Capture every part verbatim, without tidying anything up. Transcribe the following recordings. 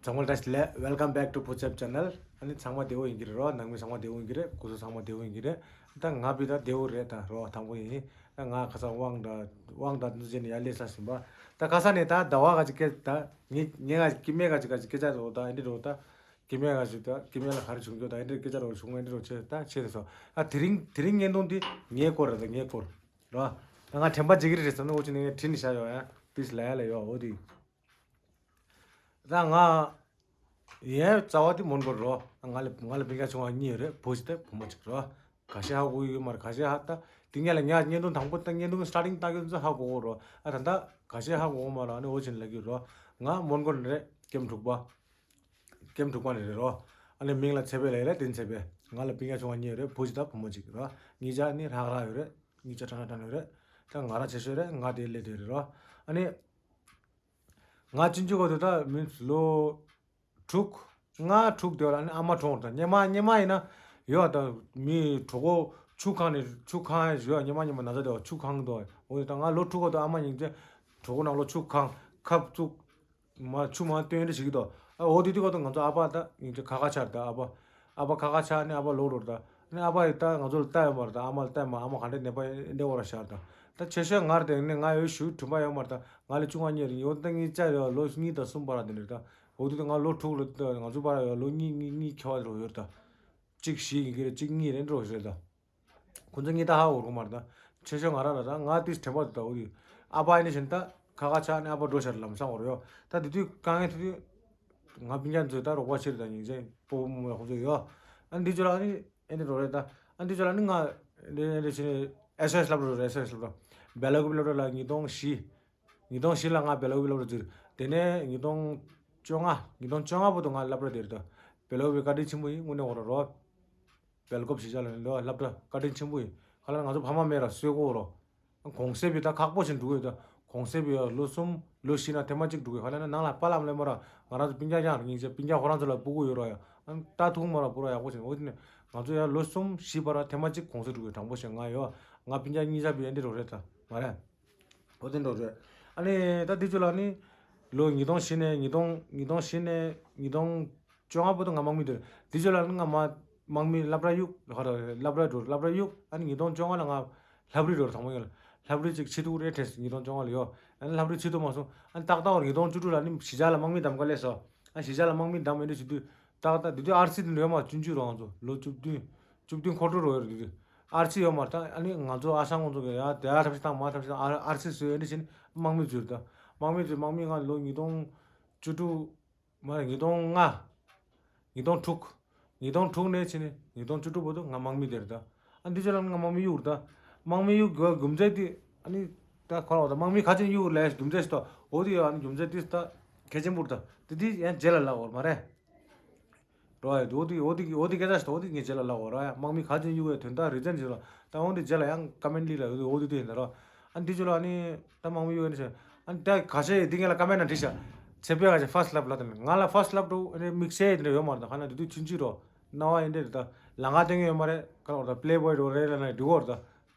ཚང་མ་བཀྲ་ཤིས་བདེ་ལེགས། Welcome back to Puchep Channel. ཨ་ནི་ཚང་མ་བདེ་པོ་ཡིན་གྱི་རེད་རོ། ནང་མི་ཚང་མ་བདེ་པོ་ཡིན་གྱི་རེད། སྐུ་གཟུགས་ཚང་མ་བདེ་པོ་ཡིན་གྱི་རེད། ད་ང་བི་ད་བདེ་པོ་རེད། ད་རོ་དང་པོ་ཡིན། ད་ང་ཁ་སང་དབང་དང་དབང་དང་འདི་བྱས་ནས་ཡར་སླེབས་ས་ཟིན་པ། ད་ཁ་སང་ནས་ད་ཟླ་བ་ག་ཅིག་སྐད་ད་ངེད་ངེད་ག་ཅིག་སྐྱེ་དམན་ག་ཅིག་ག་ཅིག་སྐད་ཆ་རོ། ད་ཨེ་འདྲི་རོ། ད་སྐྱེ་དམན་ག་ཅིག་ད་སྐྱེ་དམན་ལ་ག་རེ་བྱུང་རྒྱུ། ད་ཨེ་འདྲི་སྐད་ཆ་རོ་བྱུང་། ཨེ་འདྲི་རོ་ཆེ་ད་ཆེ་རེད་སོ། ད་དེ་རིང་དེ་རིང་བརྙན་ཐུང་འདི་ངའི་སྐོར་རེད། ད་ངའི་སྐོར་རོ། ད་ང་དྲན་པ་བརྗེད་ཀྱི་རེད་ཟེར་ན་འོ་ཅི་ནས་ངས་བྲིས་ནས་བཞག་ཡོད་ཡ། ཏིས་ལ་ཡ་ལ་ཡོད་འོ་དེ། ད་ང་ཡའི་རྩ་བ་དེ་མོན་གྷོ་རོ། ང་ལ་ང་ལ་སྤུན་ཀྱག་ཆུང་བ་གཉིས་ཡོད་རེད། བུ་གཅིག་དང་བུ་མོ་གཅིག་རོ། ཁ་ཤས་ཧ་གོ་ཡོད་མ་རེད། ཁ་ཤས་ཧ་ད་དེ་ངས་ལ་ངས་བརྙན་ཐུང་དང་པོ་ད་བརྙན་ཐུང་starting་ལྟ་གི་ཚོ་ཧ་གོ་གོ་རོ། ཨ་ད་ད་ཁ་ཤས་ཧ་གོ་གོ་མ་རེད། ཨ་ནི་འོ་ཅི་ནས་ལབ་ཀྱི་རོ། ང་མོན་གྷོ་ནས་རེད། ཀེམ་དྲུག་པ། ཀེམ་དྲུག་པ་ནས་རེད་རོ། ཨ་ནི་མིང་ལ་ཚེ་འཕེལ་ལབ་ཡོད་རེད། དེ་ཚེ་འཕེལ། ང་ལ་སྤུན་ཀྱག་ཆུང་བ་གཉིས་ཡོད་རེད། བུ་གཅིག་དང་བུ་མོ་གཅིག་རོ། གཉིས་ཆ་ནི་ཧྲག་ཧྲག་ཡོད་རེད། གཉིས་ཆ་ཁྲ་ཁྲ་ཁྲ་ཡོད་རེད། ད་ང་རང་ཆེ་ཤོས་རེད། ང་དེ་སླེབས་དེ་རེད་རོ། ཨ་ནི། ང་ཅིན་ཅི་གོ་དུ་ད་མིན་ལོ་དྲུག་ལྔ་དྲུག་དེ་ལ་ནི་ཨ་མ་གྲོངས་ད། སྙེ་མ་སྙེ་མ་ཡིན་ན་ཡོད་ད། མི་གྲོད་ཁོག་ཆུ་ཁེངས་ནས་ཆུ་ཁེངས་ཡོད། སྙེ་མ་སྙེ་མ་ན་ཚ་དེ་ཆུ་ཁེངས་དོ། འོ་ད་ང་ལོ་དྲུག་གོ་དུ་ཨ་མ་ཡིན་ཏེ་གྲོད་ཁོག་ནང་ལོ་ཆུ་ཁེངས་ཁབ་བཙུགས་མ་ཆུ་མ་བཏོན་རེ་བྱེད་ཀྱི་དོ། ཨ་འོ་དེ་དུས་གོ་དུ་ང་ཚོ་ཨ་ཕ་ད་ཡིན་ཏེ་ཁ་ཁ་ཆགས་ད། ཨ་ཕ་ཨ་ཕ་ཁ་ཁ་ཆགས་ནས་ཨ་ཕ་ལོག་འགྲོ་ད། ནི་ཨ་ཕ་ཡིས་ད་ང་ཚོ་ལ་ལྟ་ཡོད་མ་རེད་ད། ཨ་མ་ལ་ལྟ་ཡོད་མ། ཨ་མ་ག་འདྲའི་ནད་པ་འདྲ་བོ་ར་ཤར་ད། ད་ཆེ་ཤོས་ང་རེད་དེ། ནི་ང་ཡོད་ཞུ་གྲུམ་པ་ཡོད་མ་རེད་ད། ང་ལས་ཆུང་བ་གཉིས་རེད། ཡོད་ད་ངའི་ཅག་ཡོད་ལོ་གཉིས་དང་གསུམ་བར་དེ་འདྲ་ད། འོ་དུས་ད་ང་ལོ་དྲུག་རེད་ད། ང་ཚོ་བར་ཡོད་ལོ་གཉིས་གཉིས་གཉིས་ཁྱད་པར་འགྲོ་ཡོད་ད། གཅིག་བཞི་ཡིན་གྱི་རེད། གཅིག་གཉིས་རེད་འགྲོ་ཞེས་ད། ཁོ་ཚོ་གཉིས་ད་ཧ་གོ་གི་མ་རེད་ད། ཆེ་ཤོས་ང་རང་རེད་ད། ང་དེ་དྲན་པ་འདུག་ད། འོ་དུས་ཨ་ཕ་ཡིན་ནི་བཞིན་ད་ཁ་ཁ་ཆགས་ནས་ཨ་ཕ་འགྲོ་ཤར་ལམ་སང་བར་ཡོད་ད། དེ་དུས་དཀའ་ངལ་དེ་དུས་ང་སྤུན་ཀྱག་ཚོས་ད་རོགས་པ་བྱེད་རེད་ད། ཉིན་མཚན་སྤོ་བོ་རྨོ་ལགས་ཁོང་ཚོ་ཡོད། ཨ་འདི་ཚོ་ལ་ཨ་ནི་ཨེ་འདྲ་རོགས་རེད་ད། ཨ་འདི་ཚོ་ལ་ཨ་ནི་ང་ཨེ་འདྲ་ཨེ་འདྲ་བྱས་ནས་ཨེས་ཨོ་ཨེས་སློབ་གྲྭ་རེད། ཨེས་ཨོ་ཨེས་སློབ་གྲྭ་སྦེལ་ཀོབ་སློབ་གྲྭ་ལ་ཉིས་སྟོང་བཞི། ཉིས་སྟོང་བཞི་ལ་ང་སྦེལ་ཀོབ་སློབ་གྲྭ་འཛུལ། དེ་ནས་ཉིས་སྟོང་བཅོ་ལྔ། ཉིས་སྟོང་བཅོ་ལྔ་བར་དུ་ང་སློབ་གྲྭ་དེར་ད། སྦེལ་ཀོབ་བཀའ་དྲིན་ཆེན་པོ་ཡིན། དངོས་གནས་འོ་ར་རོ། སྦེལ་ཀོབ་གཞིས་ཆགས་ལ་ནི་ལོ་སློབ་གྲྭ་བཀའ་དྲིན་ཆེན་པོ་ཡིན། ཁ་ལ་ང་ཚོ་ཕ་མ་མེད་ར་གསོས་གོ་རོ། གོང་གསལ་བའི་ད་ཁག་པོ་ཞིག་འགྲོ་གི་ཡོད་ད། གོང་གསལ་བའི་ལོ་གསུམ་ལོ་བཞི་ན་ཐེངས་མ་གཅིག་འགྲོ་གི། ཧ་ལས་ན་ནང་ལ་པཱ་ལགས་མ་སླེབས་མ་ར། ང་རང་ཚོ་སྤུན་ཀྱག་ཀྱང་རེད། སྙིང་རྗེ་སྤུན་ཀྱག་ཁོ་རང་ཚོ་ལ་སྤུ་གུ་ཡོད་ར་ཡ། ཨ་ལྟ་ཐུག་མ་ར་སྤུ་ར་ཡག་པོ་བྱུང་། འོ་དེ་ནས་ང་ཚོ་ཡ་ལོ་གསུམ་བཞི་བར་ཐེངས་མ་གཅིག་གོང་ས་འགྲོ་གི། དྲང་པོ་བཤད་ང་ཡོད། ང་སྤུན་ཀྱག་གཉིས་ཆ་བི་ཨེ་འདྲ་རོགས་རེད་ད་མ་རེད། འོ་དེ་འགྲོ་རེད། ཨ་ནི་ད་དེ་ཚོ་ལ་ནི་ལོ་ཉིས་སྟོང་བཞི་ནས་ཉིས་སྟོང་ཉིས་སྟོང་བཞི་ནས་ཉིས་སྟོང་བཅོ་ལྔ་བར་དུ་ང་དམག་མི་དེར། དེ་ཚོ་ལ་ནི་ང་མ་དམག་མི་སློབ་གྲྭ་གཡུག་ཧ་ར་སློབ་གྲྭ་འགྲོ་སློབ་གྲྭ་གཡུག་ཨ་ནི་ཉིས་སྟོང་བཅོ་ལྔ་ལ་ང་ལྷ་རི་འགྲོ་དང་པོ་ཡིན་ལ། ལྷ་རི་གཅིག་ཆེ་ཐུག་རེད་དྲན་སོང་། ཉིས་སྟོང་བཅོ་ལྔ་ལ་ཡོད། ཨ་ནི་ལྷ་རི་ཆེ་ཐུག་མ་སོང་། ཨ་ནི་ཏག་ཏག་བར་ཉིས་སྟོང་བཅུ་དྲུག་ལ་ནི་གཞིས་ཆགས་ལ་དམག་མི་བདམས་ག་སླེབས་སོ། ཨ་གཞིས་ཆགས་ལ་དམག་མི་བདམས་ཨེ་འདྲ་བྱེད་དུས་ཏག་ཏག་དེ་དུས་ཨར་སི་དེ་འདྲ་ཡོད་མ། བཅུ་བཅུ་རོང་ཚོ་ལོ་བཅུ་བདུན་བཅུ་བདུན་འཁོར་དྲུག་རོ་ཡོད་རེད་དེ་དུས། ཨར་སི་ཡོད་མ་རེད་ད། ཨ་ནི་ང་ཚོ་ཨ་ཞང་ཁོང་ཚོ་གི་ཡ་དེ་ཨ་ཐབས་ཤིག་བཏང་མ་ཐབས་ཤིག་བཏང་ཨ་ཨར་སི་བཟོས་ཨེ་འདྲ་བྱས་ནི་དམག་མི་བཟོས་རེད་ད། དམག་མི་བཟོས་དམག་མི་ང་ལོ་ཉིས་སྟོང་བཅུ་དྲུག་མ་རེད། ཉིས་སྟོང་ལྔ། ཉིས་སྟོང་དྲུག་ཉིས་སྟོང་དྲུག་ནས་ཕྱིན་ནས་ཉིས་སྟོང་བཅུ་དྲུག་བར་དུ་ང་དམག་མི་དེ་རེད་ད། ཨ་འདི་ཚོ་ལ་ང་དམག་མི་གཡུག་རེད་ད། དམག་མི་གཡུག་དགོས་རྒྱུ་མཚན་དེ་ཨ་ནི་ད་ཁོ་རང་ད་དམག་མི་ག་ཚོད་གཡུག་ལས་རྒྱུ་མཚན་ཞིག་ད། འོ་དེ་ཡོད། ཨ་ནི་རྒྱུ་མཚན་དེ་ད་གལ་ཆེན་པོ་རེད་ད། དེ་དེ་ཡང་རྗེས་ལ་ལབ་འོར་མ་རེད། རོ་ཡ་འོ་དེ་འོ་དེ་འོ་དེ་སྐད་ཆ་ཞིག་ད། འོ་དེ་ངས་རྗེས་ལ་ལབ་འོར་རོ་ཡ། དམག་མི་ག་ཚོད་གཡུག་ཡོད་དོན་དག་རི་ཛན་ཞིག་ལ་ད། འོ་དེ་རྗེས་ལ་ཡང་ཀ་མེན་ཊི་ལ་འོ་དེ་དེ་ཡིན་ད་རོ། ཨ་ནི་དེ་ཚོ་ལ་ཨ་ནི་ད་དམག་མི་གཡུག་ཡོད་ནི་ཞིག་ཨ་ནི་ད་ཁ་ཤས་འདི་ངས་ལ་ཀ་མེན་ཊི་ན་བྲིས་ཤག་ཚེ་འཕེལ་ང་ཅག་ཕར་སི་ལབ་ལབ་དང་ང་ལ་ཕར་སི་ལབ་འགྲོ་ཨ་ནི་དམིགས་བསལ་དེ་འདྲ་ཡོད་མ་རེད་ད། ཁ་ན་དེ་དུས་ཆུང་ཆུང་རོ། སྣང་བ་ཨེ་འདྲ་རེད་ད། ལང་ཀ་སྟོན་གྱི་ཡོད་མ་རེད། ག་ལ་བར་ད་པི་ལེ་བོའི་རོ་རེད་ལ་ན་འགྲིག་གོ་རེད་ད།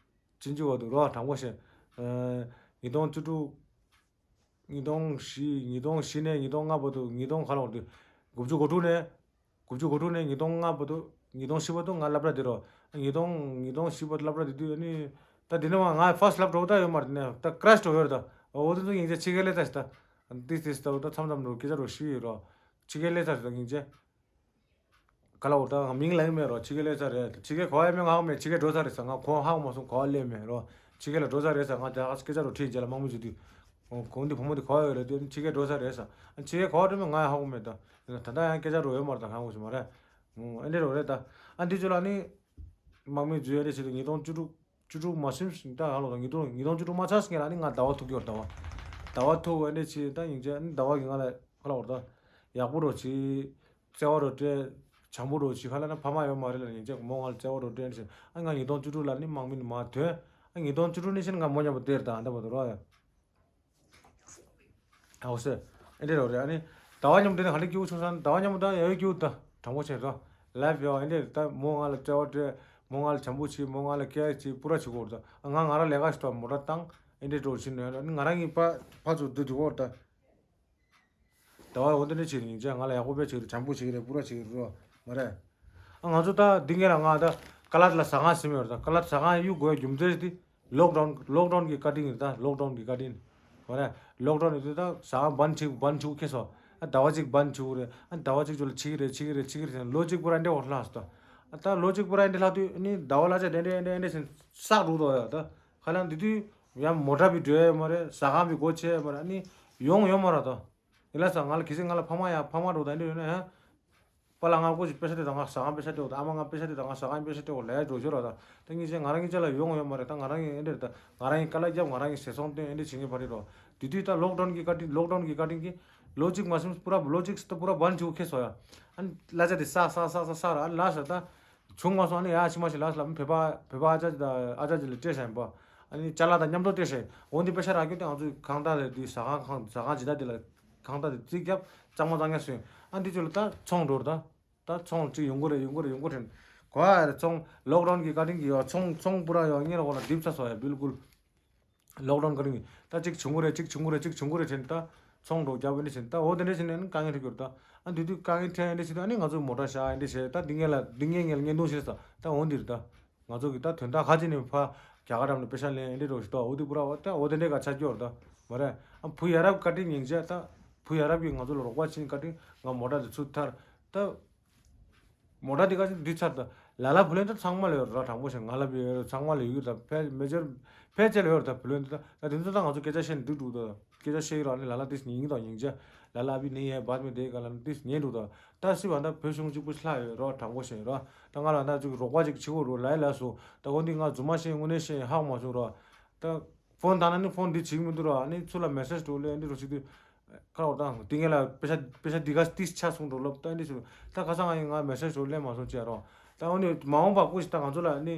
ཆུང་ཆུང་བར་དུ་རོ་དྲང་པོ་བཤད། ཉིས་སྟོང་བཅུ་དྲུག་ཉིས་སྟོང་བཞི་ཉིས་སྟོང་བཞི་ནས་ཉིས་སྟོང་ལྔ་བར་དུ། ཉིས་སྟོང་ག་ལ་བར་དུ་དགུ་བཅུ་གོ་དྲུག་ནས། དགུ་བཅུ་གོ་དྲུག་ནས་ཉིས་སྟོང་ལྔ་བར་དུ། ཉིས་སྟོང་བཞི་བར་དུ་ང་སློབ་གྲྭ་དེ་རོ། ཉིས་སྟོང་ཉིས་སྟོང་བཞི་བར་དུ་སློབ་གྲྭ་དེ་དུས་ཨ་ནི་ད་དེ་ནས་མ་ང་ཕར་སི་ལབ་འགྲོ་ད་ཡོད་མ་རེད་ནས་ད་ཀ་རེ་སི་འགྲོ་ཡོད་རེད་ད། འོ་དེ་ཚོ་ཡིན་ཚེ་ཕྱི་རྒྱལ་ལས་ད་ཞིག་ད། འདི་དེ་ཞིག་ད་འོ་ད་མཚམས་མཚམས་འགྲོ་སྐད་ཆ་རོ་ཞུ་ཡོད་རོ། ཕྱི་རྒྱལ་ལས་ད་ཞིག་ད་ཡིན་ཚེ། ག་ལ་འོ་ད་ང་མིང་ལ་ཡིན་མེད་རོ། ཕྱི་རྒྱལ་ལས་ད་རེད། ཕྱི་རྒྱལ་གོ་བ་ཡིན་མེད་ང་ཧ་གོ་མེད། ཕྱི་རྒྱལ་འགྲོ་ས་རེད་ས་ང་གོ་ཧ་གོ་མ་སོང་། གོ་བ་ལས་མེད་རོ། ཕྱི་རྒྱལ་ལ་འགྲོ་ས་རེད་ས་ང་ད་སྐད་ཆ་རོ་དྲིས་རྗེས་ལ་དམག་མི་ཚོ་དུས། གོང་དུ་བུ་མོ་དེ་གོ་བ་ཡོད་རེད་དུས་ཕྱི་རྒྱལ་འགྲོ་ས་རེད་ས། ཕྱི་རྒྱལ་གོ་བ་དྲི་མེད་ང་ཧ་གོ་མེད་ད། ད་ལྟ་ཡང་སྐད་ཆ་རོ་ཡོད་མ་རེད་ད། ཧ་གོ་ཞིག་མ་རེད། ཨེ་འདྲ་རོ་རེད་ད། ཨ་འདི་ཚོ་ལ་ནི། དམག་མི་འཛུལ་ཡ་རེ་བྱེད་དུས་ཉིས་སྟོང་བཅུ་དྲུག་བཅུ་དྲུག་མ་ཟིན་ཞིང་ད་ཧ་ལོ་དང་ཉིས་སྟོང་ཉིས་སྟོང་བཅུ་དྲུག་མ་ཚར་སྔོན་ལ་ནི་ང་ཟླ་བ་ཐུག་གི་ཡོད་རེད། ཟླ་བ་ཟླ་བ་ཐུག་འོ་འདྲ་བྱས་ད་ཡིན་ཚེ་ནི་ཟླ་བ་གི་ང་ལ་ཧ་ལོ་བར་ད་ཡག་པོ་རོ་བྱས། བརྩེ་བ་རོ་སྤྲད། བྱམས་པོ་རོ་བྱས། ཧ་ལ་ན་ཕ་མ་ཡོད་མ་རེད་ལ་ཡིན་ཚེ་མོ་ང་ལ་བརྩེ་བ་རོ་སྤྲད་ནས་ཨ་ང་ཉིས་སྟོང་བཅུ་དྲུག་ལ་ནི་དམག་མི་ནི་མ་ཐོན། ཨ་ཉིས་སྟོང་བཅུ་དྲུག་ནས་ཕྱིན་ང་མོ་མཉམ་པོ་དེར་ད་འདྲ་བ་དུ་རོ་ཡ། ཨའོ་སེ། ཨེ་འདྲ་རོ་རེད། ཨ་ནི་ཟླ་བ་མཉམ་དུ་ནི་ག་འདྲ་སྐྱིད་པོ་བྱུང་སོང་། ཟླ་བ་མཉམ་དུ་ད་ཡ་ཡོད་སྐྱིད་པོ་ད་དྲང་པོ་བྱས་ད་ལབ་ཡོད། ཨེ་འདྲ་ད་མོ་ང་ལ་བརྩེ་བ་སྤྲད། མོ་ང་ལ་བྱམས་པོ་བྱས། མོ་ང་ལ་སྐྱེལ་བྱས་པུ་ར་བྱེད་གོ་རེད་ད། ང་ང་རང་ལས་ཀ་ཞིག་ད་མོ་ཊ་བཏང་ཨེ་འདྲ་འགྲོ་ཕྱིན་ནས་ཨ་ནི་ང་རང་གི་ཕ་ཕ་ཚོ་འདུག་འདུག་གོ་རེད་ད། ཟླ་བ་འོ་དེ་འདྲ་བྱེད་ཀྱི་ཡིན་ཅེས་ང་ལ་ཡག་པོ་དཔེ་བྱེད་ཀྱི་རེད། བྱམས་པོ་བྱེད་ཀྱི་རེད། པུ་ར་བྱེད་ཀྱི་རེད་མ་རེད། ཨ་ང་ཚོ་ད་འདི་ངེད་ལ་ང་ད་ཀ་ལ་ལ་ཟ་ཁང་ཟིན་ཡོད་རེད། ད་ཀ་ལ་ཟ་ཁང་གཡུག་དགོས་རྒྱུ་མཚན་དེ་ལོག་ཌའུན་ལོག་ཌའུན་གྱི་བཀའ་དྲིན་ཡིན། ད་ལོག་ཌའུན་གྱི་བཀའ་དྲིན་མ་རེད། ལོག་ཌའུན་ཡིན་དུས་ད་ཟ་ཁང་བན་ཆིག་བན་ཆིག་ཁེལ་སོང་། ཨ་ཟླ་བ་གཅིག་བན་ཆིག་རེད། ཨ་ཟླ་བ་གཅིག་ཅོ་ལ་ཕྱི་གི་རེད། ཕྱི་གི་རེད། ཕྱི་གི་རེད་ཟེར་ནས་ལོ་གཅིག་པུ་ར་འདྲེ་བོ་ལྷག་སོང་། ད་ལོ་གཅིག་པུ་ར་འདྲེ་ལྷག་དུས་ནི་ཟླ་བ་ལ་ཆ་འདྲེ་འདྲེ་འདྲེ་འདྲེ་ཟེར་བསགས་འགྲོ་དོ་ཡ། ད་ཁ་ལ་འདི་དུས་ཡང་མོ་ཊ་བི་འགྲོ་ཡ་མ་རེད། ཟ་ཁང་བི་སྒོ་ཕྱེ་ཡ་མ་རེད། ཨ་ནི་ཡོང་ཡོང་མ་རེད་ད། ཡིན་ལ་ས་ང་ལ་གལ་སྲིད་ང་ལ་ཕ་མ་ཡ་ཕ་མ་འགྲོ་ད་འདྲེ་ཡོད་ན་ཡ། པཱ་ལགས་ང་ཀོ་ཅིག་པེ་ས་སྟེར་དང་། ང་ཟ་ཁང་པེ་ས་སྟེར་འོ་ད། ཨ་མ་ང་པེ་ས་སྟེར་དང་། ང་ཟ་ཁང་པེ་ས་སྟེར་འོ་ལས་འགྲོ་ཞོར་ར་ད། ད་ངེད་ཅག་ང་རང་ངེད་ཅག་ལ་ཡོང་ཡོད་མ་རེད། ད་ང་རང་ངེད་འདི་རེད། ད་ང་རང་ངེད་ཀ་ལ་རྒྱབ། ང་རང་ངེད་ཟས་ཚོང་སྟོན་འདི་བྱེད་ངེས་པ་རེད་རོ། དེ་དུས་ད་ལོག་ཌའུན་གྱི་བཀའ་དྲིན། ལོག་ཌའུན་གྱི་བཀའ་དྲིན་གྱིས་ལོ་གཅིག་མ་ཟིན་པུ་ར་ལོ་གཅིག་ད་པུ་ར་བན་ཆིག་ཁེལ་སོང་ཡ། ཨ་ལ་ཆ་དེ་ས་ས་ས་ས་ས་ར་ཨ་ལ་ས་ད། བྱུང་མ་སོང་། ཨ་ནི་ཡ་ཕྱི་མ་ཞིག་ལ་ས་ལ་བོད་པ་བོད་པ་ཨ་ཅག་ཅིག་དང་ཨ་ཅག་ཅིག་ལ་སྤྲད་བཞག་ཡིན་པ། ཨ་ནི་ཅ་ལག་དང་མཉམ་དུ་སྤྲད་བཞག་ཡིན། འོ་འདི་པེ་ས་རག་རྒྱུ་དེ་ང་ཚོའི་ཁང་བདག་ལ་འདི་ཟ་ཁང་ཁང་ཟ་ཁང་ཇི་ལྟ་འདི་ལ། ཁང་བདག་དེ་རྩིག་རྒྱབ་གཙང་མ་གཙང་རྐྱང་བཟོས། ཨ་འདི་ཚོ་ལ་ད་ཚོང་འགྲོ་ར་ད། ད་ཚོང་གཅིག་ཡོང་གི་རེད། ཡོང་གི་རེད། ཡོང་གི་རེད། གོ་ཨ་རེད། ཚོང་ལོག་ཌའུན་གྱི་བཀའ་དྲིན་གྱིས་ཡོད། ཚོང་ཚོང་པུ་ར་ཡོད་ངེད་ལ་འོ་ལ་རྡིབ་ཚ་སོང་ཡ། བིལ་ཀུལ་ལོག་ཌའུན་བཀའ་དྲིན་གྱིས་ད་གཅིག་བྱུང་གི་རེད། གཅིག་བྱུང་གི་རེད། གཅིག་བྱུང་གི་རེད་དྲན་ད། ཚོང་འགྲོ་རྒྱབ་འདི་བྱས་ད། འོ་དེ་འདྲ་བྱས་ནས་ནི་དཀའ་ངལ་འཕྲད་ཀྱི་རེད་ད། ཨ་འདི་དུས་དཀའ་ངལ་འཕྲད་འདི་བྱས་ད། ཨ་ནི་ང་ཚོ་མོ་ཊ་བཞག་འདི་བྱས་ད། འདི་ངེད་ལ་འདི་ངེད་ངེད་ལ་ངེད་འདུག་ཟེར་ད། ད་འོ་འདི་རེད་ད། ང་ཚོ་གི་ད་དོན་དག་ཁ་ཅིག་ནས་ཕ་རྒྱ་གར་འགྲམ་ནས་པེ་ས་ལེན་འདི་རོ་ཞིག་ད། འོ་དེ་པུ་ར་བ་ད་འོ་དེ་འདྲའི་ག་ཆ་སྐྱོར་ད་མ་རེད། ཨ་བུ་ཡ་རབས་བཀའ་དྲིན་སྙིང་རྗེ་ད། བུ་ཡ་རབས་ཀྱིས་ང་ཚོ་ལ་རོགས་པ་བྱིན་བཀའ་དྲིན། ང་མོ་ཊ་དེ་ཚུར་ཐར་ད། མོ་ཊ་དེ་ག་ཅིག་འདི་ཚར་ད། ལ་ལ་བུ་ལོན་ད་ཚང་མ་ལ་ཡོད་ར། དྲང་པོ་བཤད་ང་ལ་བི་ཚང་མ་ལ་ཡོད་ད། ཕལ་མེ་ཇར་ཕལ་ཆེར་ཡོད་ད་བུ་ལོན་ད། ད་དེ་ཚོ་ད་ང་ཚོ་སྐད་ཆ་བཤད་ནས་འགྲིག་འགྲོ་ད། སྐད་ཆ་བཤད་ཀྱི་ར། ཨ་ནི་ལ་ལ་དེ་སྙིང་དང་སྙིང་རྗེ། ལ་ལ་ཨ་བི་ནི་ཡེ་བཱད་མེ་དེ་ག་ལ་དེ་ཉན་འགྲོ་ད། ད་སྲིད་པ་ད་བོད་གཞུང་གཅིག་པུ་ལྷག་ཡོད་ར། དྲང་པོ་བཤད་ར། ད་ང་ལ་ད་ཅིག་རོགས་པ་ཅིག་བྱེད་དགོས་རོ་ལ་ཡ་ལ་སོ། ད་གོ་འདི་ང་རྫུན་མ་བཤད་དངོས་གནས་བཤད་ཧ་གོ་མ་སོང་ར། ད་ཕོན་བཏང་ན་ནི་ཕོན་འདི་བྱེད་ཀྱི་མི་འདུག་ར། ཨ་ནི་ཚུར་ལ་མེ་སེཇ་འགྲོ་ལེ་འདི་འགྲོ་བྱེད་དུས། ཁ་འོ་ད་དེ་ངེད་ལ་པེ་ས་པེ་ས་འདི་ག་ཏིས་ཆ་སོང་འགྲོ་ལབ་ད་འདི་ཞུ། ད་ཁ་སང་ང་ཡིན་ང་མེ་སེཇ་འགྲོ་ལེ་མ་སོང་བྱས་རོ། ད་འོ་ནི་མ་འོངས་པ་སྐུ་ཞིག་ད་ང་ཚོ་ལ་ནི་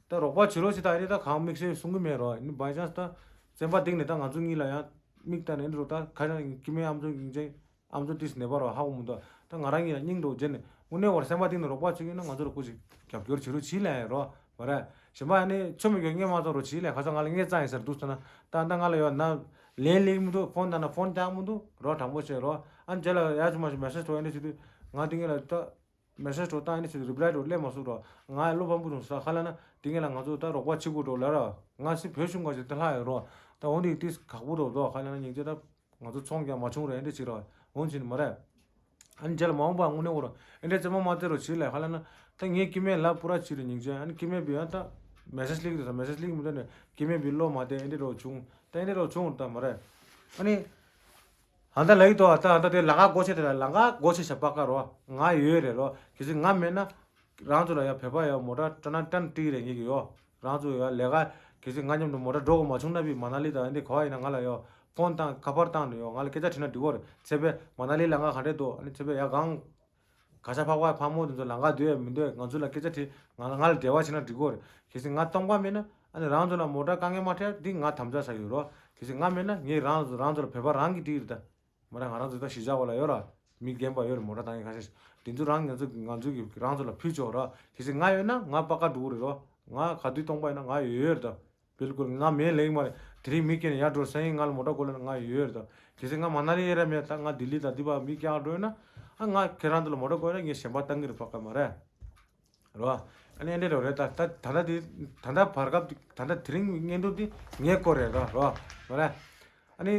ད་རོགས་པ་བྱེད་རོགས་བྱེད་ད། ཨ་ནི་ད་གང་དམིགས་བསལ་གསུང་གི་མེད་རོ། ཨ་ནི་བའི་ཅན་སི་ད་བཙན་པ་སྟེང་ནས་ད་ང་ཚོ་གཉིས་ལ་ཡང་དམིགས་ད་ནས་འདི་རོ། ད་ཁ་སང་ཡིན་ཀི་མེ་ཨམ་ཚོ་ཡིན་ཅེ། ཨམ་ཚོ་ཏིས་ནེ་པ་རོ་ཧ་གོ་མི་འདུག་ད་ང་རང་གིས་ཡང་སྙིང་འདོགས་བྱས་ནས་དངོས་གནས་བར་སེམས་པ་གཏིང་ནས་རོགས་པ་བྱེད་ཀྱི་ཡོད་ན་ང་ཚོ་ལ་སྐུ་ཞིག་རྒྱབ་སྐྱོར་བྱེད་རོགས་བྱེད་ལེ་རོ། མ་རེད། གཞན་པ་ནི་ཆོ་མི་དགོས་ངས་མ་ཚོར་རོགས་བྱེད་ལེ། ཁ་སང་ང་ལ་ངས་རྩ་ཡིན་ཟེར་འདུག་ཟེར་ན་ད་ད་ང་ལ་ཡོད་ན་ལན་ལེགས་མི་འདུག་ཕོན་བཏང་ན་ཕོན་རྒྱག་མི་འདུག་རོ། དྲང་པོ་བཤད་རོ། ཨ་རྗེས་ལ་ཡ་ཆུ་མ་ཞིག་མེ་སེཇ་འགྲོ་ཡ་ནི་བྱེད་དུས་ང་དེ་ངས་ལ་ད་མེ་སེཇ་འགྲོ་ད་ནི་བྱེད་དུས་རི་པི་ལའི་འགྲོ་ལེ་མ་སུ་རོ། ང་བློ་ཕམ་པོ་བྱུང་ས་ཁ་ལ་ན་དེ་ངས་ལ་ང་ཚོ་ད་རོགས་པ་བྱེད་དགོས་འགྲོ་ལ་ར། ང་སི་བོད་གཞུང་ག་ཞིག་ད་ལྷག་ཡོད་རོ། ད་འོ་འདི་ཏིས་ཁག་པོ་རོ་ད་ཁ་ལ་ན་སྙིང་རྗེ་ད། ང་ཚོ་ཚོང་རྒྱག་མ་བྱུང་རེད་འདི་ཅིག་ར། འོན་ཅིག་མ་རེད། ཨ་ནི་རྗེས་ལ་མ་འོངས་པ་དངོས་གནས་འོ་ར་ཨེ་འདྲ་རྩེད་མོ་མ་རྩེ་རོགས་བྱེད་ལེ། ཧ་ལ་ན་ད་ངས་ཀི་མེད་ལ་པུ་ར་བྱེད་རེ་སྙིང་རྗེ། ཨ་ནི་ཀི་མེད་པི་ཡང་ད་མེ་སེཇ་སླེབས་ཀྱི་འདུག་ད་མེ་སེཇ་སླེབས་ཀྱི་མི་འདུག་ནས་ཀི་མེད་པི་བློ་མ་བདེ་ཨེ་འདྲ་རོགས་བྱུང་ད་ཨེ་འདྲ་རོགས་བྱུང་ད་མ་རེད། ཨ་ནི་ཧ་ད་ལ་ཡི་དོ་ཨ་ད་ད་དེ་ལ་ག་སྒོ་ཕྱེ་དེ་ལ་ལ་ག་སྒོ་ཕྱེ་ཤ་པ་ཀ་རོ། ང་ཡོད་རེད་རོ། གལ་སྲིད་ང་མེད་ན། རང་ཚོ་ལ་ཡང་བོད་པ་ཡང་མོ་ཊ་སྤྲད་ན་སྤྲད་ན་འགྲིག་རེད་ངེས་ཀྱི་ཡོད། རང་ཚོ་ཡང་ལས་ཀ་གལ་སྲིད་ང་མཉམ་དུ་མོ་ཊ་འགྲོ་དགོས་མ་བྱུང་ན་བི་མ་ན་ལི་དང་འདི་ག་བ་ཡིན་ན་ང་ལ་ཡང་ཕོན་བཏང་ཁ་པར་བཏང་ནས་ཡང་ང་ལ་སྐད་ཆ་དྲིས་ན་འགྲིག་གོ་རེད། ཚེ་བས་མ་ན་ལི་ལ་ང་ག་འདྲས་འདུག་ཨ་ནི་ཚེ་བས་ཡང་གང་ག་ཤ་ཕག་པ་ཕག་མོ་དེ་ཚོ་ལ་ང་སྡོད་ཡ་མི་སྡོད་ང་ཚོ་ལ་སྐད་ཆ་དྲིས་ང་ང་ལ་འབྲེལ་བ་བྱས་ན་འགྲིག་གོ་རེད། གལ་སྲིད་ང་སྟོང་པ་མེད་ན་ཨ་ནི་རང་ཚོ་ལ་མོ་ཊ་དཀའ་ངལ་མ་འཕྲད་འདི་ང་དམ་བཅའ་བཞག་ཡོད་རོ། གལ་སྲིད་ང་མེད་ན་ངས་རང་རང་ཚོ་ལ་བོད་པ་རང་གིས་འགྲིག་རེད་ད། མ་རེད། ང་རང་ཚོ་ད་གཞིས་ཆགས་པ་ལ་ཡོད་ར། མི་རྒན་པ་ཡོད་རེད། མོ་ཊ་བཏང་མཁན་ཁ་ཤས་ཤིག་དེ་ཚོ་རང་ང་ཚོ་ང་ཚོ་གི་རང་ཚོ་ལ་ཕུལ་ཆོག་ར། གལ་སྲིད་ང་ཡོད་ན་ང་པ་ཀ་འགྲོ་གི་རེད་རོ། ང་ག་དུས་སྟོང་པ་ཡིན་ན་ང་ཡོད་ཡོད་རེད་ད། བིལ་ཀུལ་ང་མེད་ལེགས་མ་རེད། དེ་རིང་མི་སྐྱེས་ནས་ཡར་འགྲོ་སང་ཉིན་ང་ལ་མོ་ཊ་དགོས་ལབ་ན་ང་ཡོད་ཡོད་རེད་ད། གལ་སྲིད་ང་མ་ན་ལི་ཡོད་ར་མེད་ད་ང་ལྡི་ལི་དང་འདི་པ་མི་སྐྱེས་འགྲོ་ཡོད་ན་ཨ་ང་ཁྱེད་རང་ཚོ་ལ་མོ་ཊ་དགོས་ན་ངས་གཞན་པ་བཏང་གི་རེད་པ་ཀ་མ་རེད། རོ། ཨ་ནི་ཨེ་འདྲས་རོ་རེད་ད། ད་ད་ལྟ་དེ་ད་ལྟ་བར་སྐབས་དེ་ད་ལྟ་དེ་རིང་བརྙན་ཐུང་དེ་ངའི་སྐོར་རེད་རོ་རོ། མ་རེད། ཨ་ནི་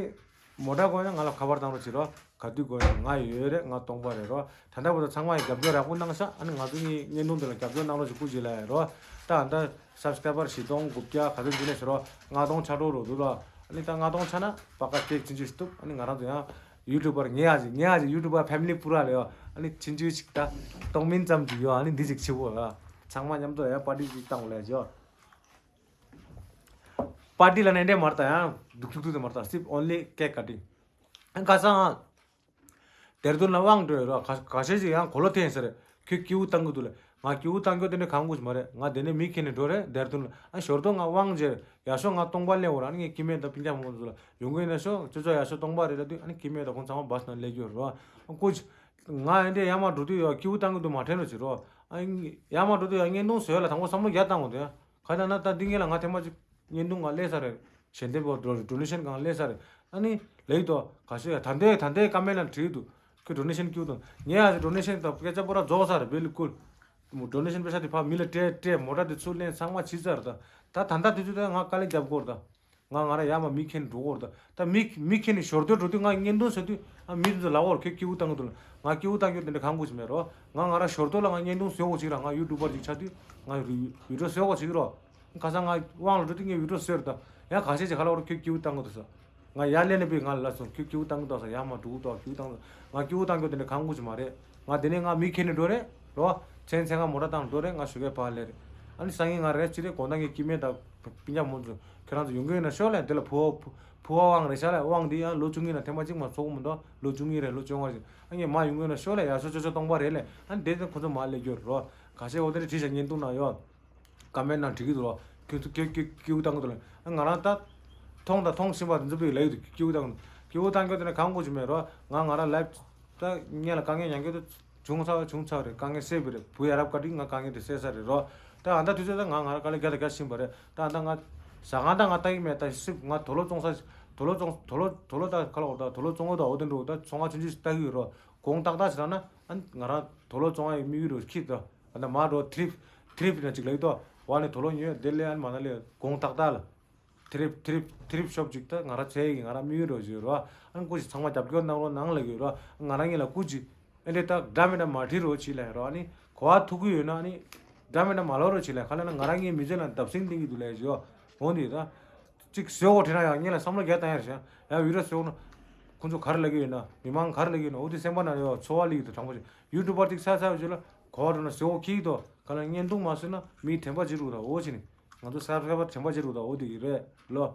མོ་ཊ་དགོས་ན་ང་ལ་ཁ་པར་བཏང་རོགས་བྱེད་རོ། ག་དུས་དགོས་ན་ང་ཡོད་རེད། ང་སྟོང་པ་རེད་རོ། ད་ལྟ་བར་དུ་ཚང་མ་ཡིས་རྒྱབ་སྐྱོར་ཡག་པོ་གནང་ཤག་ཨ་ནི་ང་ཚོ་གཉིས་བརྙན་ཐུང་འདི་ལ་རྒྱབ་སྐྱོར་གནང་རོགས་བྱེད་སྐུ་མཁྱེན་ལ་ཡ་རོ། ད་ད་ལྟ་སབ་སི་ཀ་རའི་བར་བཞི་སྟོང་དགུ་བརྒྱ་ག་ཚོད་འདི་ནས་ཟེར་རོ། ལྔ་སྟོང་ཆགས་འགྲོ་རོ་འདུག་རོ། ཨ་ནི་ད་ལྔ་སྟོང་ཆགས་ན་པ་ཀ་ཀེག་ཆུང་ཆུང་ཞིག་གཏུབ། ཨ་ནི་ང་རང་ཚོ་ཡང་ཡུ་ཊུབ་པར་ངེད་ཡ་ཅིག་ངེད་ཡ་ཅིག་ཡུ་ཊུབ་པར་ཕེ་མི་ལི་པུ་ར་ལ་ཡོད། ཨ་ནི་ཆུང་ཆུང་ཞིག་ད་སྟོང་མིན་ཙམ་ཅིག་ཡོད། ཨ་ནི་འདི་ཅིག་ཆེ་བོ་ལ་ཚང་མ་མཉམ་དུ་ཡང་པར་ཊི་ཅིག་བཏང་ལ་ཡོད། པར་ཊི་ལ་ནས་འདྲེ་མར་ད་ཡང་འདུག་འདུག་འདུག་དེ་མར་ད་སིབ་ཨོན་ལི་ཀེག་ཀ་ཊིང་། ཨ་ཁ་སང་དེར་དུན་ལ་དབང་འགྲོ་ཡོད་ར། ཁ་ཁ་ཤས་ཤིག་ཡང་གོ་ལོ་ཐེན་ཟེར། ཁྱོད་སྐྱིད་པོ་བཏང་གི་འདུག་ལ། ང་སྐྱིད་པོ་བཏང་རྒྱུ་དེ་འདྲ་གང་དགོས་ཀྱི་མ་རེད། ང་དེ་ནས་མི་ཁྱེར་ནས་འགྲོ་རེད་དེར་དུན་ལ། ཨ་ཞོར་དུ་ང་དབང་མཇལ་ཡ་ཤོག་ང་སྟོང་པ་སླེབས་འོ་ར། ཨ་ནི་ངས་སྐྱེ་དམན་དང་སྤུན་ཀྱག་མང་པོ་ཚོ་ལ་ཡོང་གི་ཡིན་ན་ཤོག་ཅོ་ཅོ་ཡ་ཤོག་སྟོང་པ་རེད་ལབ་དུས་ཨ་ནི་སྐྱེ་དམན་དང་ཁོང་ཚང་མ་བཱས་ནང་སླེབས་ཀྱི་ཡོད་ར། ཨ་ཀོ་ཅི། ང་ཨེ་འདྲས་ཡར་མར་འགྲོ་དུས་ཡ་སྐྱིད་པོ་བཏང་གི་འདུག་མ་དྲན་རོགས་བྱེད་རོགས། ཨ་ཡར་མར་འགྲོ་དུས་ཡ་བརྙན་ཐུང་བཟོས་ལ་དང་པོ་བསམ་བློ་རྒྱག་བཏང་དགོས་འདུག་ཡ། ག་ད་ན་ད་འདི་ངེད་ལ་ང་ཐེངས་མ་གཅིག་བརྙན་ཐུང་གང་སླེབས་ས་རེད། ཞལ་འདེབས་པོ་ཌོ་ནེ་ཤན་གང་སླེབས་ས་རེད། ཨ་ནི་ ལེགས་དོ། ག་ཤོད་ཡ། ད་ལྟའི་ད་ལྟའི་ཀ་མེན་ལ་བྲིས་འདུག་ཁྱོད་ཌོ་ནེ་ཤན་སྐྱིད་དང་། ངས་ཡ་ཌོ་ནེ་ཤན་དང་སྐད་ཆ་པོ་ར་རྫོགས་ས་རེད། བེ་ལི་ཀུལ། ཌོ་ནེ་ཤན་པེ་ས་དེ་ཕ་མི་ལ་སྤྲད་སྤྲད། མོ་ཊ་དེ་ཚུར་ལེན། ཚང་མ་བྱས་ཚར། ད་ད་ད་ལྟ་དུས་ཚོད་ད་ང་དཀའ་ལས་རྒྱབ་དགོས་རེད་ད། ང་ང་ར་ཡ་མ་མི་ཁྱེར་འགྲོ་དགོས་རེད་ད། ད་མི་མི་ཁྱེར་ནས་ཞོར་དུ་འགྲོ་དུས་ང་བརྙན་ཐུང་བཟོ་དུས་ཨ་མི་དེ་ཚོ་ལབ་ཡོད་རེད། ཁྱོད་སྐྱིད་པོ་བཏང་གི་འདུག་ལ། ང་སྐྱིད་པོ་བཏང་རྒྱུ་དེ་འདྲ་གང་དགོས་ཞིག་མེད་རོ། ང་ང་ར་ཞོར་དུ་ལ་ང་བརྙན་ཐུང་བཟོ་དགོས་ཅིག་ར། ང་ཡུ་ཊུབ་པར་ཅིག་ཆགས་དུས་ང་བི་ཌི་ཡོ་བཟོ་དགོས་ཅིག་རོ། ཁ་སང་ང་དབང་ལ་འགྲོ་དུས་ངས་བི་ཌི་ཡོ་བཟོས་རེད་ད། ཡང་ཁ་ཤས་ཅིག་ག་ལབ་ཡོད་རེད། ཁྱོད་སྐྱིད་པོ་བཏང་གི་འདུག་ཟེར། ང་ཡར་སླེབས་ནས་པའི་ང་ལ་སོང་། ཁྱོད་སྐྱིད་པོ་བཏང་གི་འདུག་ཟེར། ཡར་མར་འགྲོ་གི་འདུག་སྐྱིད་པོ་བཏང་གི་འདུག་ང་སྐྱིད་པོ་བཏང་རྒྱུ་དེ་འདྲ་གང་དགོས་ཞིག་མ་རེད། ང་དེ་ནས་ང་མི་ཁྱེར་ནས་འགྲོ་རེད་རོ། མཚན་མཚན་ང་མོ་ཊ་བཏང་འགྲོ་རེད། ང་ཞོགས་ཀས་ཕར་སླེབས་རེད། ཨ་ནི་སང་ཉིན་ང་རེད་ཅི་རེད། དགོང་དག་ངས་སྐྱེ་དམན་དང་སྤུན་ཀྱག་མོ་ཚོ་ཁྱེད་རང་ཚོ་ཡོང་གི་ཡོད་ན་ཤོག་ལེ། དེ་ལ་ཕུ་བོ་ཕུ་བོ་དབང་རེད་ཤག་ལེ། དབང་འདི་ཡང་ལོ་བཅུ་གཉིས་ན་ཐེངས་མ་གཅིག་མ་ཚོགས་མི་འདུག་ལོ་བཅུ་གཉིས་རེད། ལོ་བཅོ་ལྔ་རེད། ཨ་ངས་མ་ཡོང་གི་ཡོད་ན་ཤོག་ལེ། ཡ་སོ་ཅོ་ཅོ་སྟོང་པ་རེད་ལེ། ཨ་ནི་དེ་ཚོ་ཁོ་ཚོ་མ་སླེབས་རྒྱུ་རེད་རོ། ག་ཤེད་འོ་དེ་འདྲ་བྲིས་བཞག་བརྙན་ཐུང་ནང་ཡོད། ཀ་མེན་ནང་བྲིས་ཀྱི་འདུག་རོ། ཁྱོད་ཚོ་སྐྱིད་སྐྱིད་སྐྱིད་པོ་བཏང་གི་འདུག་ལ། ང་རང་ད་མཐོང་དང་མཐོང་བཞིན་པ་དེ་ཚོ་པའི་ལབ་ཀྱི་འདུག་སྐྱིད་པོ་བཏང་གི་འདུག་སྐྱིད་པོ་བཏང་རྒྱུ་དེ་ནི་གང་དགོས་ཀྱི་མེད་རོ། ང་ང་རང་ལབ་ད་ངས་ལ་དཀའ་ངལ་མྱངས་རྒྱུ་དེ་བྱུང་ཚར་བ་བྱུང་ཚར་རེད། དཀའ་ངལ་སེལ་བ་རེད། བུ་ཡ་རབས་བཀའ་དྲིན་ང་དཀའ་ངལ་དེ་སེལ་ས་རེད་རོ། ད་ཨ་ད་དུས་ཚོད་ད་ང་ང་རང་དཀའ་ལས་བརྒྱ་དང་བརྒྱ་ཕྱིན་པ་རེད། ད་ཨ་ད་ང་ཟ་ཁང་ད་ང་ལྟ་གི་མེད། ད་སྲིབ་ང་དུག་ལོག་བཙོང་ས་དུག་ལོག་བཙོང་དུག་ལོག་དུག་ལོག་ད་ཁ་ལོག་ད་དུག་ལོག་བཙོང་གི་འདུག་འོ་དེ་འགྲོ་ད་ཚོང་ཁང་ཆུང་ཆུང་ཞིག་ལྟ་གི་ཡོད་རོ། དགོང་ཏག་ཏག་ཞིག་ལ་ན་ཨ་ང་རང་དུག་ལོག་བཙོང་ཡ་ཡི་དམིགས་ཡུལ་རོ་ཁྱི་ད། ཨ་ད་མ་འགྲོ་ཐི་རིབ་ཐི་རིབ་ན་ཅིག་ལེགས་ཏོ། བ་ནི་དུག་ལོག་ཉོས་དེ་ལས་ཨ་ནི་མ་ན་ལས་དགོང་ཏག་ཏག་ལ། ཐི་རིབ་ཐི་རིབ་ཐི་རིབ་ཤོབ་ཅིག་ད་ང་རང་ཚེ་ཡི་ང་རང་དམིགས་ཡུལ་རོ་ཞུ་རོ། ཨ་ནི་སྐུ་ཞིག་ཚང་མ་རྒྱབ་སྐྱོར་གནང་རོགས་གནང་ལ་ཡོད་རོ། ང་རང་ཉིད་ལ་སྐུ་ཅིག་ཨེ་འདྲེ་ད་འདྲ་མི་འདྲ་མ་བྲིས་རོགས་བྱིས་ལ་ཡོད་རོ། ཨ་ནི་གོ་བ་ཐུག་གི་ཡོད་ན་ཨ་ནི་འདྲ་མི་འདྲ་མ་ལོ་རོགས་བྱིས་ལ་ག་ལ་ན་ང་རང་ཉིད་མི་ཚེ་ལ་བརྡབ་གསིག་འདིང་གི་འདུག་ལ་ཡོད་འོ་འདི་ད། གཅིག་བཟོས་འོ་དྲན་ན་ཡང་ངེད་ལ་བསམ་བློ་རྒྱག་བཏང་ཡ་རེད་ཤག་ཡང་བི་ཌི་ཡོ་བཟོས་འོ་ན་ཁོང་ཚོ་ག་རེ་ལབ་ཀྱི་ཡོད་ན་མི་མང་ག་རེ་ལབ་ཀྱི་ཡོད་ན་འོ་དེ་སེམས་པ་ན་ཡོད་ཚོར་བ་སླེབས་ཀྱི་འདུག་དྲང་པོ་ཞིག་ཡུ་ཊུབ་པར་ཅིག་ས་ས་ཡོད་ཅིག་ལ་གོ་བ་འགྲོ་ན་བཟོས་འོ་ཁྱི་ཡིག་དོ་ག་ལ་བརྙན་ཐུང་མ་བཟོས་ན་མི་དྲན་པ་ཅིག་རུག་ར་འོ་ཅི་ནི་ང་ཚོ་སབ་སི་ཀ་རའི་བར་དྲན་པ་ཅིག་རུག་ར་འོ་དེ་གི་རེད་ལོ།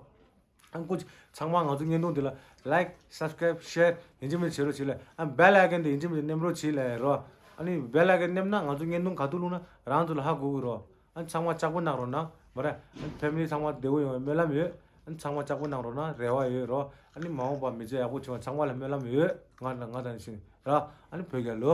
ཨང་ཀུ་ཚང་མ་ང་ཚོ་བརྙན་ཐུང་འདི་ལ་ལའིཀ་སབ་སི་ཀ་རའིབ་ཤེར་ཡིན་གཅིག་མིན་གཅིག་བྱེད་རོགས་བྱེད་ལ། ཨ་བེལ་ཨའི་ཀོན་དེ་ཡིན་གཅིག་མིན་གཅིག་ནེམ་རོགས་བྱེད་ལ་རོ། ཨ་ནི་བེལ་ཨའི་ཀོན་ནེམ་ན་ང་ཚོ་བརྙན་ཐུང་ག་དུས་བླུགས་ན་རང་ཚོ་ལ་ཧ་གོ་གི་རོ། ཨ་ཚང་མ་ལྕགས་པོ་གནང་རོགས་གནང་། མ་རེད། ཨ་ཕེ་མི་ལི་ཚང་མ་བདེ་པོ་ཡོང་བའི་སྨོན་ལམ་ཡོད། ཨ་ཚང་མ་ལྕགས་པོ་གནང་རོགས་གནང་། རེ་བ་ཡོད་རོ། ཨ་ནི་མ་འོངས་པ་མི་ཚེ་ཡག་པོ་བྱུང་བ་ཚང་མ་ལ་སྨོན་ལམ་ཡོད། ང་ལ་ང་དང་ཤིང་ར། ཨ་ནི་བོད་རྒྱལ་ལོ།